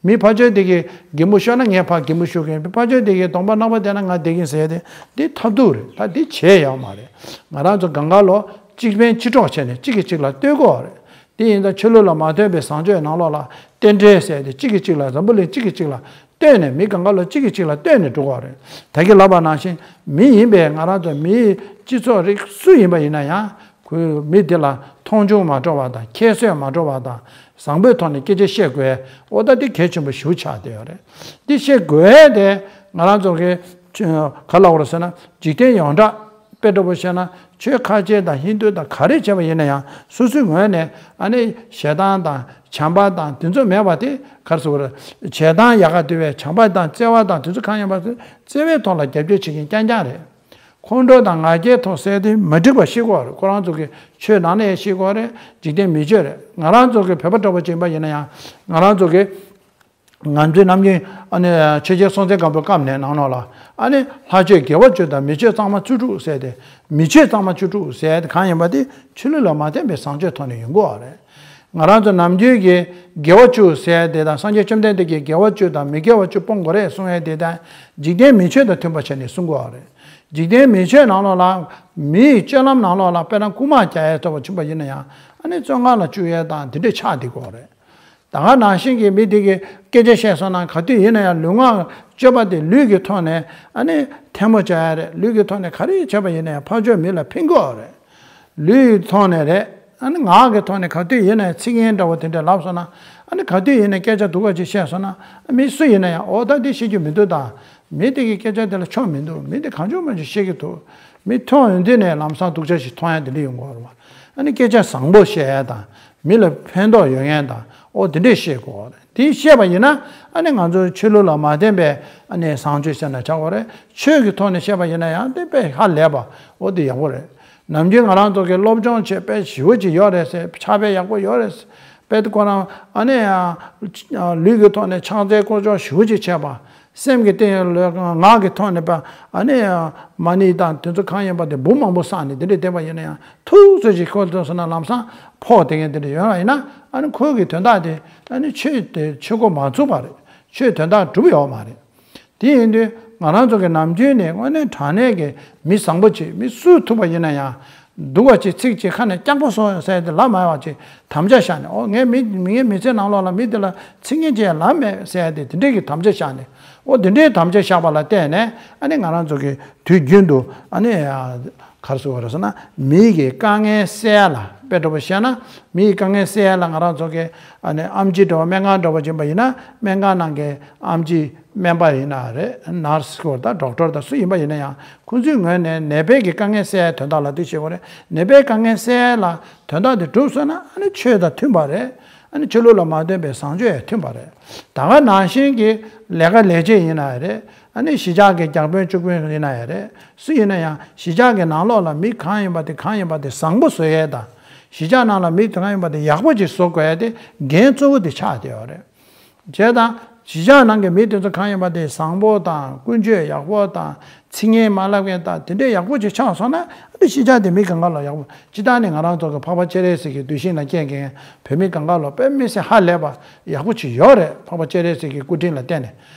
མི་ཕར་ཕྱོགས་དེ་གིས་གད་མོ་ཤོར་ན་ངས་ཕར་གད་མོ་ཤོར་མཁན། ཕར་ཕྱོགས་དེ་གིས་གདོང་པ་རྣག་པ་བསྟན་ན་ང་བསྡད་ཀྱིན་ཟེར་ཏེ་འདི་ཐབས་སྡུག་རེད། ད་འདི་བྱས་ཡོད་མ་རེད། ང་རང་ཚོ་གང་ག་ལོ་གཅིག་ཕན་གཅིག་གྲོགས་བྱས་ནས་གཅིག་གིས་གཅིག་ལ་བསྟོད་དགོས་རེད། དེ་ཡིན་ཙང་ཆོས་ལུགས་ལ་མ་ལྟོས་པའི་བཟང་སྤྱོད་ནང་ལོགས་ལ་རྟེན་འབྲེལ་ཟེར་ཏེ་གཅིག་གིས་གཅིག་ལ་འཛམ་བུ་གླིང་གཅིག་གིས་གཅིག་ལ་བསྟོད་ནས་མི་གང་ག་ལོ་གཅིག་གིས་གཅིག་ལ་བསྟོད་ནས་འགྲོ་དགོས་རེད། ད་གིན་ལབ་པ་ནང་བཞིན་མི་ཡིན་པས་ང་རང་ཚོ་མིའི་སྤྱི་ཚོགས་རིགས་སུ་ཡིན་པ་ཡིན་ན་ཡང་། ཁོས་མི་དེ་ལ་མཐོང་ཆུང་མ་འགྲོ་བ་དང་ཁྱད་གསོད་མ་འགྲོ་བ་དང་བཟང་པོའི་ཐོག་ནས་སྐད་ཆ་བཤད་དགོས། འོ་ད་འདི་གལ་ཆེན་པོ་ཞེ་པོ་ཆགས་བསྡད་ཡོད་རེད། འདི་བཤད་དགོས་དེ་ང་རང་ཚོ་གི་ཆོས་ག་ལབ་དགོས་རེད་ཟེར་ན་འཇིག་རྟེན་ཡོངས་གྲགས་དཔེ་འདྲ་པོ་བཤད་ན་ཆོས་ཁ་ཆེ་དང་ཧིན་དུ་དང་ག་རེ་བྱས་པ་ཡིན་ན་ཡང་སོ་སོའི་ངོས་ནས་ཨ་ནི་ཞེ་སྡང་དང་བྱམས་པ་དང་དེ་ཚོ་མེད་པ་དེ་ག་རེ་ཟེར་དགོས་རེད། ཞེ་སྡང་ཡག་ག་འདུལ་བའི་བྱམས་པ་དང་བརྩེ་བ་དང་དེ་ཚོ་གང་ཡིན་པ་དེ་བརྩེ་བའི་ཐོག་ལ་རྒྱབ་སྐྱོར་བྱེད་མཁན་རྐྱང་རྐྱང་རེད། ཁོང་ཁྲོ་དང་ང་རྒྱལ་ཐོག་བསལ་ཏེ་མ་འགྲིག་པ་ཤེས་དགོས་རེད། ཁོ་རང་ཚོ་གི་ཆོས་ནང་ནས་ཤེས་དགོས་རེད། འཇིག་རྟེན་མི་ཆོས་རེད། ང་རང་ཚོ་གི་བོད་པ་འདྲ་པོ་ཅིག་ཡིན་པ་ཡིན་ན་ཡང་ང་རང་ཚོ་གི་ང་ཚོའི་ནམ་རྒྱུན་ཨ་ནི་ཆོས་རྒྱལ་སྲོང་བཙན་སྒམ་པོའི་སྐབས་ནས་ནང་ལོགས་ལ་ཨ་ནི་ལྷ་ཆོས་དགེ་བ་བཅུ་དང་མི་ཆོས་གཙང་མ་བཅུ་དྲུག་ཟེར་ཏེ་མི་ཆོས་གཙང་མ་བཅུ་དྲུག་ཟེར་ཏེ་གང་ཡིན་པ་དེ་ཆོས་ལུགས་ལ་མ་བརྟེན་པའི་བཟང་སྤྱོད་ཐོག་ནས་ཡོང་གི་ཡོད་རེད། ང་རང་ཚོ་ནམ་རྒྱུན་གྱི་དགེ་བ་བཅུ་ཟེར་དེ་དང་སངས་རྒྱས་བཅོམ་ལྡན་འདས་ཀྱིས་དགེ་བ་བཅུ་དང་མི་དགེ་བ་བཅུ་སྤོང་དགོས་རེད་གསུང་ཡས་དེ་དང་འཇིག་རྟེན་མི་ཆོས་དང་མཐུན་པ་བྱས་ནས་གསུང་དགོས་པ་རེད། འཇིག་རྟེན་མི་ཆོས་ནང་ལོགས་ལ་མིའི་སྤྱོད་ལམ་ནང་ལོགས་ལ་དཔེར་ན་རྐུ་མ་རྒྱག་ཡས་ཐོབ་པ་བྱུང་པ་ཡིན་ན་ཡང་ཨ་ནི་བཙོན་ཁང་ལ་བཅུག་ཡས་དང་དེ་འདྲས་ཆགས་བསྡད་ཀྱི་ཡོད་རེད། ད་ག་ནང་བཞིན་གྱི་མི་དེ་གིས་སྐད་ཆ་བཤད་སོང་ན་ག་དུས་ཡིན་ན་ཡང་ལུས་ངག་སྤྱོད་པ་དེ་ལུས་ཀྱི་ཐོག་ནས་ཨ་ནི་ཐལ་མོ་སྦྱར་ཡ་རེད། ལུས་ཀྱི་ཐོག་ནས་ག་རེ་བྱས་པ་ཡིན་ན་ཡང་ཕར་ཕྱོགས་མི་ལ་ཕན་གྱི་ཡོད་རེད། ལུས་ཀྱི་ཐོག་ནས་རེད། ཨ་ནི་ངག་གི་ཐོག་ནས་ག་དུས་ཡིན་ན་ཡང་ཚིག་ངན་འདྲ་བོ་དེ་འདྲ་ལབ་སོང་ན་ཨ་ནི་ག་དུས་ཡིན་ན་སྐད་ཆ་སྡུག་པ་ཅིག་བཤད་སོང་ན་ཨ་མི་སུ་ཡིན་ན་ཡང་འོ་ད་འདི་བཤད་རྒྱུ་མི་འདུག་ད། མི་དེ་གི་སྐད་ཆ་དེ་ལ་ཆོ་མི་འདུག་མི་དེ་གང་བྱུང་མང་བྱུང་བཤད་ཀྱི་འདུག་མི་མཐོང་ཡོང་དུས་ནས་ལམ་སང་སྡུག་ཅག་ཞིག་མཐོང་ཡ་དེ་འདྲ་ཡོང་གི་ཡོད་རེད་བ། ཨ་ནི་སྐད་ཆ་བཟང་པོ་བཤད་ཡ་དང་མི་ལ་ཕན་ཐོགས་ཡོང་ཡ་དང་འོ་དེ་འདྲས་བཤད་དགོས་པ་རེད། དེ་བཤད་པ་ཡིན་ན་ཨ་ནི་ང་ཚོ་ཆོས་ལུགས་ལ་མ་བརྟེན་པའི་ཨ་ནི་བཟང་སྤྱོད་ཟེར་ན་ཆགས་དགོས་རེད། ཆོས་ཀྱི་ཐོག་ནས་བཤད་པ་ཡིན་ན་ཡང་དེ་དཔེ་ཧ་ལས་པ་འོ་དེ་ཡག་པོ་རེད། ནམ་རྒྱུན་ང་རང་ཚོ་གི་སློབ་སྦྱོང་བྱེད་དཔེ་ཞེ་པོ་ཅིག་ཡོད་རེད་ཟེར། ཕྱག་དཔེ་ཡག་པོ་ཡོད་རེད་ཟེར། དཔེ་དེ་ཁོ་རང་ཨ་ནི་ལུས་ཀྱི་ཐོག་ནས་ཕྱག་འཚལ་སྐོར་སྦྱོང་ཞེ་པོ་ཅིག་བྱས་པ། སེམས་ཀྱི་སྟེང་ལ་ངག་གི་ཐོག་ནས་པ་ཨ་ནི་མ་ཎི་དང་དེ་ཚོ་གང་ཡིན་པ་དེ་འབུམ་མང་པོ་བསགས་ནས་དེ་འདྲས་བསྡད་པ་ཡིན་ན་ཡང་ཐུགས་ཚོད་ཅིག་ཁོ་ཚོ་སོང་ན་ལམ་སང་ཕོག་བསྡད་མཁན་དེ་འདྲས་ཡོད་པ་ཡིན་ན་ཨ་ནི་ཁོའི་གི་དོན་དག་དེ་ཨ་ནི་ཆོས་དེ་ཆོས་འགོ་མ་ཚུགས་པ་རེད། ཆོས་དོན་དག་འགྲུབ་ཡོད་མ་རེད། དེ་ཡིན་དུས་ང་རང་ཚོ་གི་ནམ་རྒྱུན་ནས་དངོས་གནས་དྲང་གནས་ཀྱི་མི་བཟང་པོ་ཅིག་མི་སུ་ཐུག་པ་ཡིན་ན་ཡང་སྡུག་པ་ཅིག་ཚིག་ཅིག་ཁ་ནས་སྐྱག་པ་སོང་ཟེར་ཏེ་ལབ་མ་ཡོང་བ་ཅིག་དམ་བཅའ་བཞག་ནས་ཨོ་ངའི་མི་ངའི་མི་ཚེ་ནང་ལོགས་ལ་མི་དེ་ལ་ཚིག་ངན་ཅིག་ལབ་མེད་ཟེར་ཏེ་དེ་འདྲས་ཀྱི་དམ་བཅའ་བཞག་ནས་ཨོ་དེ་འདྲའི་དམ་བཅའ་བཞག་པ་ལ་བརྟེན་ནས་ཨ་ནི་ང་རང་ཚོ་གི་དུས་རྒྱུན་དུ་ཨ་ནི་ག་རེ་ཟེར་དགོས་རེད་ཟེར་ན་མི་གི་དཀའ་ངལ་སེལ་ཡ་ལ་དཔེ་འདྲ་པོ་བཤད་ན་མི་གི་དཀའ་ངལ་སེལ་ཡ་ལ་ང་རང་ཚོ་གི་ཨ་ནི་ཨེམ་ཆི་འདྲ་བོ་སྨན་ཁང་འདྲ་བོ་ཕྱིན་པ་ཡིན་ན་སྨན་ཁང་ནང་གི་ཨེམ་ཆི་སྨན་པ་ཡིན་ན་རེད། ནར་སི་སྐོར་དང་ཌོག་ཊར་དང་སུ་ཡིན་པ་ཡིན་ན་ཡང་ཁོང་ཚོའི་ངོས་ནས་ནད་པའི་གི་དཀའ་ངལ་སེལ་ཡའི་དོན་དག་ལ་དེ་བྱེད་དགོས་རེད། ནད་པའི་དཀའ་ངལ་སེལ་ཡ་ལ་དོན་དག་དེ་གྲུབ་སོང་ན་ཨ་ནི་ཆོས་དང་མཐུན་པ་རེད། ཨ་ནི་ཆོས་ལུགས་ལ་མ་བརྟེན་པའི་བཟང་སྤྱོད་ཡང་མཐུན་པ་རེད། ད་ག་ནང་བཞིན་གྱི་ལས་ཀ་ལས་བྱེད་ཡིན་ན་ཡང་རེད། ཨ་ནི་གཞིས་ཆགས་ཀྱི་བརྒྱ་དཔོན་བཅུ་དཔོན་ཡིན་ན་ཡང་རེད། སུ་ཡིན་ན་ཡང་གཞིས་ཆགས་ཀྱི་ནང་ལོགས་ལ་མི་གང་ཡིན་པ་དེ་གང་ཡིན་པ་དེ་བཟང་པོ་བཟོ་ཡས་དང་། གཞིས་ཆགས་ནང་ལ་མི་གང་ཡིན་པ་དེ་ཡག་པོ་ཅིག་བཟོ་དགོས་ཡས་དེ་འགན་གཙོ་བོ་དེ་ཆགས་བསྡད་ཡོད་རེད། བྱས་ཙང་ གཞིས་ཆགས་ནང་གི་མི་དེ་ཚོ་གང་ཡིན་པ་དེ་བཟང་པོ་དང་ཀུན་སྤྱོད་ཡག་པོ་དང་ཚིག་ངན་མ་ལབ་མཁན་དང་དེ་འདྲའི་ཡག་པོ་ཅིག་ཆགས་སོང་ན། ཨ་ནི་གཞིས་ཆགས་དེ་མི་གང་ག་ལ་ཡག་པོ། སྤྱིར་བཏང་ནས་ང་རང་ཚོ་གི་འཕགས་པ་སྤྱན་རས་གཟིགས་ཀྱི་གདུལ་ཞིང་ལ་སྐྱེས་མཁན་བོད་མི་གང་ག་ལ་དཔེ་མི་སྲིད་ཧ་ལས་པ་ཡག་པོ་ཅིག་ཡོད་རེད། འཕགས་པ་སྤྱན་རས་གཟིགས་ཀྱི་སྐུ་དྲིན་ལ་བརྟེན་ནས་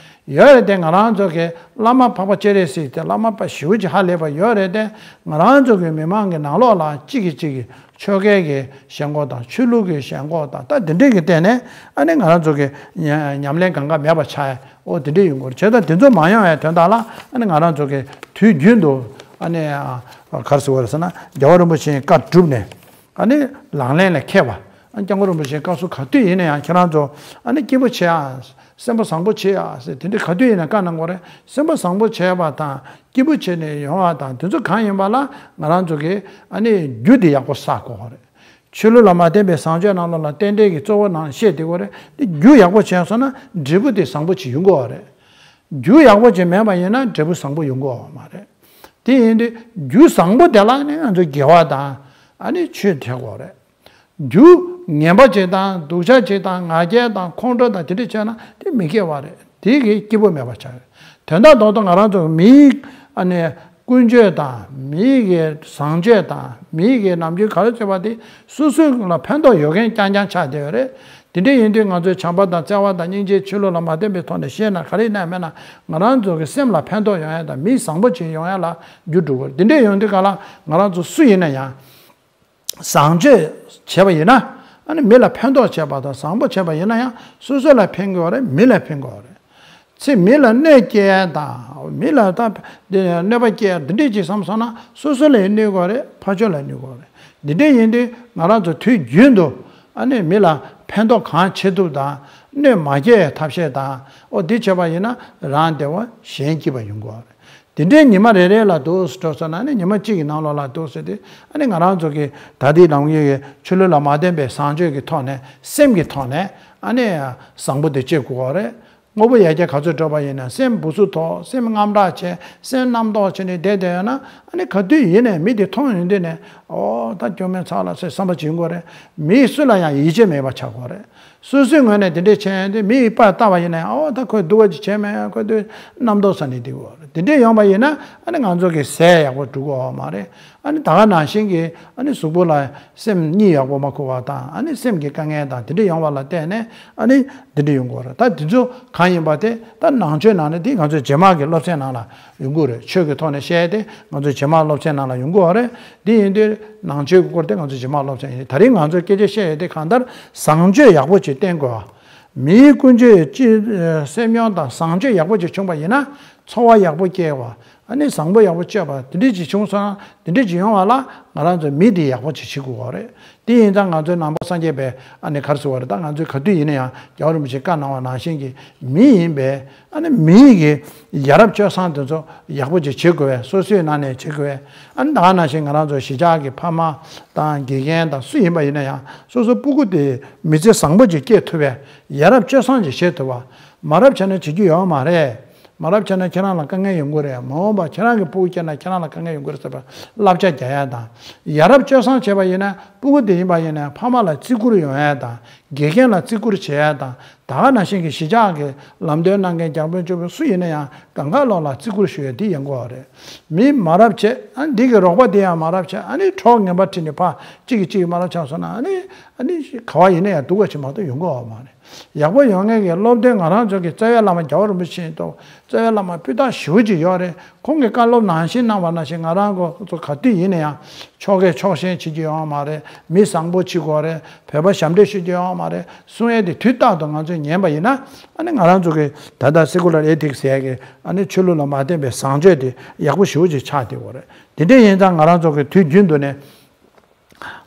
ཡོད་རེད་དེ། ང་རང་ཚོ་གི་བླ་མ་འཕགས་པ་སྤྱན་རས་གཟིགས་དེ་བླ་མ་དཔེ་ཞེ་པོ་ཅིག་ཧ་ལས་པ་ཡོད་རེད་དེ། ང་རང་ཚོ་གི་མི་མང་གི་ནང་ལོགས་ལ་གཅིག་གིས་གཅིག་གི་ཆོལ་ཁའི་གི་ཞེན་ཁོག་དང་ཆོས་ལུགས་ཀྱི་ཞེན་ཁོག་དང་ད་དེ་འདྲས་ཀྱི་སྟེང་ནས་ཨ་ནི་ང་རང་ཚོ་གི་ཉ- ཉམས་ལེན་གང་ག་མེད་པ་ཆགས་ཡ། ཨོ་དེ་འདྲས་ཡོང་གི་རེད། བྱས་ཙང་དེ་ཚོ་མ་ཡོང་ཡའི་དོན་དག་ལ་ཨ་ནི་ང་རང་ཚོ་གི་དུས་རྒྱུན་དུ་ཨ་ནི་ཨ་ག་རེ་ཟེར་བ་རེད་ཟེར་ན། རྒྱལ་བ་རིན་པོ་ཆེའི་བཀའ་བསྒྲུབས་ནས་ཨ་ནི་ལག་ལེན་ལ་འཁེལ་བ། ཨ་སྐྱབས་མགོན་རིན་པོ་ཆེའི་བཀའ་གསུང་ག་དུས་ཡིན་ན་ཡང་ཁྱེད་རང་ཚོ་ཨ་ནི་སྐྱིད་པོ་བྱེད་ཨ། སེམས་པ་བཟང་པོ་བྱེད་ཨ་ཟེར་དེ་འདྲས་ག་དུས་ཡིན་ན་བཀའ་གནང་གི་ཡོད་རེད། སེམས་པ་བཟང་པོ་བྱེད་པ་དང་སྐྱིད་པོ་བྱས་ནས་ཡོང་བ་དང་དེ་ཚོ་གང་ཡིན་པ་ལ་ང་རང་ཚོ་གིས་ཨ་ནི་རྒྱུ་དེ་ཡག་པོ་བསགས་དགོས་རེད། ཆོས་ལུགས་ལ་མ་བརྟེན་པའི་བཟང་སྤྱོད་ནང་ལོགས་ལ་རྟེན་འབྲེལ་གྱི་གཙོ་བོ་ནང་བཤད་བསྡད་ཡོད་རེད། དེ་རྒྱུ་ཡག་པོ་བྱས་སོང་ན་འབྲས་བུ་དེ་བཟང་པོ་ཅིག་ཡོང་གི་ཡོད་རེད། རྒྱུ་ཡག་པོ་ཅིག་མེད་པ་ཡིན་ན་འབྲས་བུ་བཟང་པོ་ཡོང་གི་ཡོད་མ་རེད། དེ་ཡིན་དུས་རྒྱུ་བཟང་པོ་དེ་ལ་ནི་ང་ཚོ་དགེ་བ་དང་ཨ་ནི་ཆོས་བྱེད་དགོས་རེད། རྒྱུ་ངན་པ་ཅིག་དང་སྡུག་ཅག་ཅིག་དང་ང་རྒྱལ་དང་ཁོང་ཁྲོ་དང་དེ་འདྲ་བྱས་ན་དེ་མི་དགེ་བ་རེད། དེ་གིས་སྐྱིད་པོ་མེད་པ་ཆགས་རེད། དོན་དག་རྡོག་རྡོག་ང་རང་ཚོ་མིའི་ཨ་ནི་ཀུན་སྤྱོད་དང་མིའི་གི་བཟང་སྤྱོད་དང་མིའི་གི་ནམ་རྒྱུན་ག་རེ་བྱེད་པ་དེ་སོ་སོ་ལ་ཕན་ཐོགས་ཡོད་མཁན་རྐྱང་རྐྱང་ཆགས་བསྡད་ཡོད་རེད། དེ་འདྲ་ཡིན་དུས་ང་ཚོས་བྱམས་པ་དང་བརྩེ་བ་དང་སྙིང་རྗེ་ཆོས་ལུགས་ལ་མ་བརྟེན་པའི་ཐོག་ནས་བཤད་ན་ག་རེ་ཡིན་ན་མེད་ན་ང་རང་ཚོ་གི་སེམས་ལ་ཕན་ཐོགས་ཡོང་ཡ་དང་མི་བཟང་པོ་ཅིག་ཡོང་ཡ་ལ་རྒྱུ་འགྲོ་གི་རེད། དེ་འདྲ་ཡོང་དུས་ག་ལ་ང་རང་ཚོ་སུ་ཡིན་ན་ཡང་། བཟང་སྤྱོད་བྱས་པ་ཡིན་ན། ཨ་ནི་མི་ལ་ཕན་ཐོགས་བྱས་པ་དང་བཟང་པོ་བྱས་པ་ཡིན་ན་ཡང་སོ་སོ་ལ་ཕན་གྱི་ཡོད་རེད། མི་ལ་ཕན་གྱི་ཡོད་རེད། ཚེ་མི་ལ་གནོད་སྐྱེལ་ཡ་དང་མི་ལ་ད་འདི་གནོད་པ་སྐྱེལ་ཡ་འདི་འདྲས་ཅིག་བསམ་སོང་ན་སོ་སོ་ལ་ཡང་གནོད་གྱི་ཡོད་རེད། ཕར་ཕྱོགས་ལ་གནོད་གྱི་ཡོད་རེད། འདི་འདྲས་ཡིན་དུས་ང་རང་ཚོ་དུས་རྒྱུན་དུ་ཨ་ནི་མི་ལ་ཕན་ཐོགས་གང་བྱེད་ཐུབ་དང་གནོད་མ་སྐྱེལ་ཡའི་ཐབས་ཤེས་དང་། ཨོ་འདི་བྱས་པ་ཡིན་ན་རང་བདེ་བ་གཞན་སྐྱིད་པ་ཡོང་གི་ཡོད་རེད། དེ་འདྲའི་ཉི་མ་རེ་རེ་ལ་འདུག་སེ་འགྲོ་སོང་ན་ནི་ཉི་མ་གཅིག་གི་ནང་ལོགས་ལ་འདུག་སེ་དེ་ཨ་ནི་ང་རང་ཚོ་གི་ད་ལྟའི་ནམ་རྒྱུན་གྱི་ཆོས་ལུགས་ལ་མ་བརྟེན་པའི་བཟང་སྤྱོད་ཀྱི་ཐོག་ནས་སེམས་ཀྱི་ཐོག་ནས་ཨ་ནི་བཟང་པོ་དེ་སྐྱེ་དགོས་པ་རེད། དངོས་པོ་ཡར་རྒྱས་ག་ཚོད་འགྲོ་བ་ཡིན་ན་སེམས་འབུ་ཚུགས་ཐོག་སེམས་དངངས་སྐྲག་བྱས་སེམས་རྣམ་རྟོག་བྱས་ནས་བསྡད་བསྡད་ཡོད་ན་ཨ་ནི་ག་དུས་ཡིན་ནའི་མི་དེ་མཐོང་ཡོང་དུས་ནས་ཨོ་ད་སྐྱོ་མེད་ཚ་ལ་ཟེར་བསམ་པ་བྱེད་དགོས་རེད། མི་སུ་ལ་ཡང་ཡིད་ཆེས་མེད་པ་ཆགས་དགོས་རེད། སོ་སོའི་ངོས་ནས་དེ་འདྲས་བྱས་ཡོང་དུས་མི་ཡི་པར་ལྟ་བ་ཡིན་ན་ཨོ་ད་ཁོས་སྡུག་པ་ཅིག་བྱས་མེད། ཁོས་དུས་རྣམ་རྟོག་ཟ་ནས་བསྡད་ཡོད་རེད། དེ་འདྲས་ཡོང་བ་ཡིན་ན་ཨ་ནི་ང་ཚོ་གི་ཟས་ཡག་པོ་འགྲོ་གི་ཡོད་མ་རེད། ཨ་ནི་ད་ག་ནང་བཞིན་གྱི་ཨ་ནི་གཟུགས་པོ་ལ་སེམས་གཉིད་ཡག་པོ་མ་ཁུག་པ་དང་ཨ་ནི་སེམས་ཀྱི་དཀའ་ངལ་དང་དེ་འདྲས་ཡོང་བ་ལ་བརྟེན་ནས་ཨ་ནི་དེ་འདྲས་ཡོང་གི་ཡོད་རེད། ད་དེ་ཚོ་གང་ཡིན་པ་དེ་ད་ནང་ཆོས་ནང་ནས་དེ་ང་ཚོའི་རྗེས་མ་གི་སློབ་ཚན་ནང་ལ་ཡོང་གི་ཡོད་རེད། ཆོས་ཀྱི་ཐོག་ནས་བཤད་དེ་ང་ཚོའི་རྗེས་མ་སློབ་ཚན་ནང་ལ་ཡོང་གི་ཡོད་རེད། དེ་ཡིན་དུས་ནང་ཆོས་ཀྱི་སྐོར་དེ་ང་ཚོའི་རྗེས་མ་སློབ་ཚན་ཡིན། ད་རིང་ང་ཚོས་སྐད་ཆ་བཤད་ཡོད་དེ་གང་ལྟར་བཟང་སྤྱོད་ཡག་པོ་ཅིག་བསྟེན་དགོས་པ། མིའི་ཀུན་སྤྱོད་ཅི་སེམས་མྱོང་དང་བཟང་སྤྱོད་ཡག་པོ་ཅིག་བྱུང་བ་ཡིན་ན་འཚོ་བ་ཡག་པོ་སྐྱེལ་བ། ཨ་ནི་བཟང་པོ་ཡག་པོ་སྤྱོད་པ་དེ་འདྲས་ཅིག་བྱུང་སོང་ན་དེ་འདྲས་ཅིག་ཡོང་བ་ལ་ང་རང་ཚོ་མི་དེ་ཡག་པོ་ཅིག་བྱེད་དགོས་པ་རེད། དེ་ཡིན་ཙང་ང་ཚོའི་ནང་པ་སངས་རྒྱས་པའི་ཨ་ནི་ག་རེ་ཟེར་བ་རེད། ད་ང་ཚོས་ག་དུས་ཡིན་ན་ཡང་རྒྱལ་བ་རིན་པོ་ཆེས་བཀའ་གནང་བ་ནང་བཞིན་གྱི་མི་ཡིན་པས་ཨ་ནི་མི་ཡི་གི་ཡ་རབས་སྤྱོད་བཟང་དེ་ཚོ་ཡག་པོ་ཅིག་བྱེད་དགོས་པས། སོ་སོའི་ནང་ནས་བྱེད་དགོས་པས། ཨ་ནི་ད་ག་ནང་བཞིན་ང་རང་ཚོ་གཞིས་ཆགས་ཀྱི་ཕ་མ་དང་དགེ་རྒན་དང་སུ་ཡིན་པ་ཡིན་ན་ཡང་སོ་སོ་སྤུ་གུ་དེ་མི་ཚེ་བཟང་པོ་ཅིག་སྐྱེལ་ཐུབ་པས། ཡ་རབས་སྤྱོད་བཟང་ཅིག་བྱེད་ཐུབ་པ། མ་རབས་བྱས་ན་བྱེད་རྒྱུ་ཡོད་མ་རེད། མ་རབས་བྱས་ན་ཁྱེད་རང་ལ་དཀའ་ངལ་ཡོང་གི་རེད། མ་འོངས་པ་ཁྱེད་རང་གི་སྤུ་གུ་སྐྱེས་ན་ཁྱེད་རང་ལ་དཀའ་ངལ་ཡོང་གི་རེད་ཟེར་བ་བསླབ་བྱ་རྒྱག་ཡ་དང་། ཡ་རབས་སྤྱོད་བཟང་བྱས་པ་ཡིན་ན་སྤུ་གུ་དེ་ཡིན་པ་ཡིན་ན་ཕ་མ་ལ་བརྩི་བཀུར་ཡོང་ཡ་དང་། དགེ་རྒན་ལ་བརྩི་བཀུར་བྱེད་ཡ་དང་། ད་ག་ནང་བཞིན་གྱི་གཞིས་ཆགས་ཀྱི་ལམ་སྟོན་གནང་མཁན་རྒྱ་དཔོན་གཅིག་པུ་སུ་ཡིན་ན་ཡང་གང་ག་ལོག་ལ་བརྩི་བཀུར་ཞུ་ཡ་དེ་ཡོང་གི་ཡོད་རེད། མི་མ་རབས་བྱས་ཨ་འདི་གི་རོགས་པ་དེ་ཡང་མ་རབས་བྱས་ཨ་ནི་གྲོགས་ངན་པ་ཁྲིད་ནས་ཕ་གཅིག་གིས་གཅིག་གིས་མ་རབས་ཆགས་སོང་ན་ཨ་ནི་ཨ་ནི་ག་བ་ཡིན་ན་ཡང་སྡུག་པ་ཞིག་མ་གཏོགས་ཡོང་གི་ཡོད་མ་རེད། ཡག་པོ་ཡོང་མཁན་གྱི་སློབ་སྟོན་ང་རང་ཚོ་གི་རྩ་བའི་བླ་མ་རྒྱལ་བ་རིན་པོ་ཆེ་ཡིན་དུས་རྩ་བའི་བླ་མ་སྤུས་དག་ཞེ་པོ་ཅིག་ཡོད་རེད། ཁོང་གིས་བཀའ་སློབ་ནང་བཞིན་གནང་བ་ནང་བཞིན་ང་རང་ཚོ་ག་དུས་ཡིན་ན་ཡང་ཆོ་གས་ཕྱོགས་ཞེན་བྱེད་རྒྱུ་ཡོད་མ་རེད། མི་བཟང་པོ་བྱེད་དགོས་རེད། བོད་པ་ཞབས་འདྲེན་ཞུ་རྒྱུ་ཡོད་མ་རེད། གསུང་ཡས་དེ་དུས་རྟག་ཏུ་ང་ཚོས་ཉན་པ་ཡིན་ན་ཨ་ནི་ང་རང་ཚོ་གི་ད་ལྟ་སེ་ཀུ་ལར་ཨེ་ཐིག་ཟེར་ཡས་ཀྱི་ཨ་ནི་ཆོས་ལུགས་ལ་མ་བརྟེན་པའི་བཟང་སྤྱོད་དེ་ཡག་པོ་ཞེ་པོ་ཅིག་ཆགས་བསྡད་ཡོད་རེད། དེ་འདྲ་ཡིན་ཙང་ང་རང་ཚོ་གི་དུས་རྒྱུན་དུ་ནས།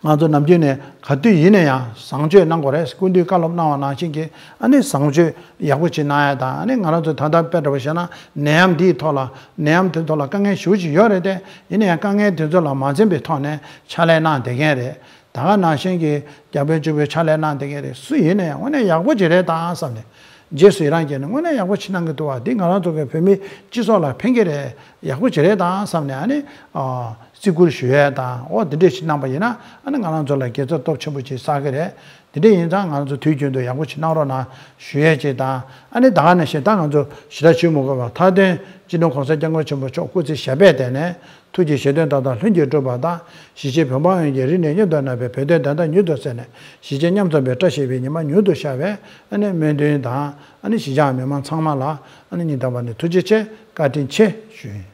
ང་ཚོ་ནམ་རྒྱུན་ནས་ག་དུས་ཡིན་ན་ཡང་བཟང་སྤྱོད་གནང་དགོས་རེད། སྐུ་མདུན་བཀའ་སློབ་གནང་བ་ནང་བཞིན་གྱི་ཨ་ནི་བཟང་སྤྱོད་ཡག་པོ་ཅིག་གནང་ཡ་དང་། ཨ་ནི་ང་རང་ཚོ་ད་ལྟ་དཔེ་འདྲ་པོ་བཤད་ན་ནད་ཡམས་འདིའི་ཐོག་ལ་ནད་ཡམས་དེ་ཐོག་ལ་དཀའ་ངལ་ཞེ་པོ་ཅིག་ཡོད་རེད་དེ། ཡིན་ན་ཡང་དཀའ་ངལ་དེ་ཚོ་ལ་མ་འཛེམས་པའི་ཐོག་ནས་ཕྱག་ལས་གནང་བསྡད་མཁན་རེད། ད་ག་ནང་བཞིན་གྱི་རྒྱ་དཔོན་གཅིག་པུས་ཕྱག་ལས་གནང་བསྡད་མཁན་རེད། སུ་ཡིན་ན་ཡང་དངོས་གནས་ཡག་པོ་ཅིག་རེད་དང་བསམ་ནས། རྗེས་སུ་ཡི་རང་བསྐྱེད་ནས་དངོས་གནས་ཡག་པོ་ཅིག་གནང་གི་འདུག་བ། འདི་ང་རང་ཚོ་གི་བོད་མི་སྤྱི་ཚོགས་ལ་ཕན་གྱི་རེད། ཡག་པོ་ཅིག་རེད་དང་བསམ་ནས་ཨ་ནི་ཨ་བརྩི་བཀུར་ཞུ་ཡས་དང་། འོ་འདི་འདྲས་ཅིག་གནང་པ་ཡིན་ན་ཨ་ནི་ང་རང་ཚོ་ལ་དགེ་རྩ་སྟོབས་ཆེན་པོ་ཅིག་བསགས་ཀྱི་རེད། དེ་འདྲ་ཡིན་ཙང་ང་ཚོ་དུས་རྒྱུན་དུ་ཡག་པོ་ཞིག་གནང་རོགས་གནང་ཞུ་ཡས་ཅིག་དང་། ཨ་ནི་ད་ག་ནང་བཞིན་ད་ང་ཚོ་ཞེ་དྲག་ཞུ་མི་དགོས་པར་མཐའ་དོན་སྤྱི་ནོར་༸གོང་ས་༸སྐྱབས་མགོན་ཆེན་པོ་མཆོག་སྐུ་ཚེ་ཞབས་པད་བརྟན་ནས་ཐུགས་ཀྱི་བཞེད་དོན་མཐའ་དག་ལྷུན་གྱིས་གྲུབ་པ་དང་། གཞིས་བྱེས་བོད་འབངས་ཡོངས་ཀྱིས་རིང་ནས་མྱུར་དུ་གནས་པའི་བོད་དོན་བདེན་མཐའ་མྱུར་དུ་གསལ་ནས་གཞིས་བྱེས་མཉམ་འཛོམས་པའི་བཀྲ་ཤིས་པའི་ཉི་མ་མྱུར་དུ་ཤར་བའི་ཨ་ནི་སྨོན་འདུན་དང་། ཨ་ནི་གཞིས་ཆགས་མི་མང་ཚང་མ་ལ་ཨ་ནི་སྙིང་ཐག་པ་ནས་ཐུགས་རྗེ་ཆེ། བཀའ་དྲིན་ཆེ་ཞུ་ཡིན།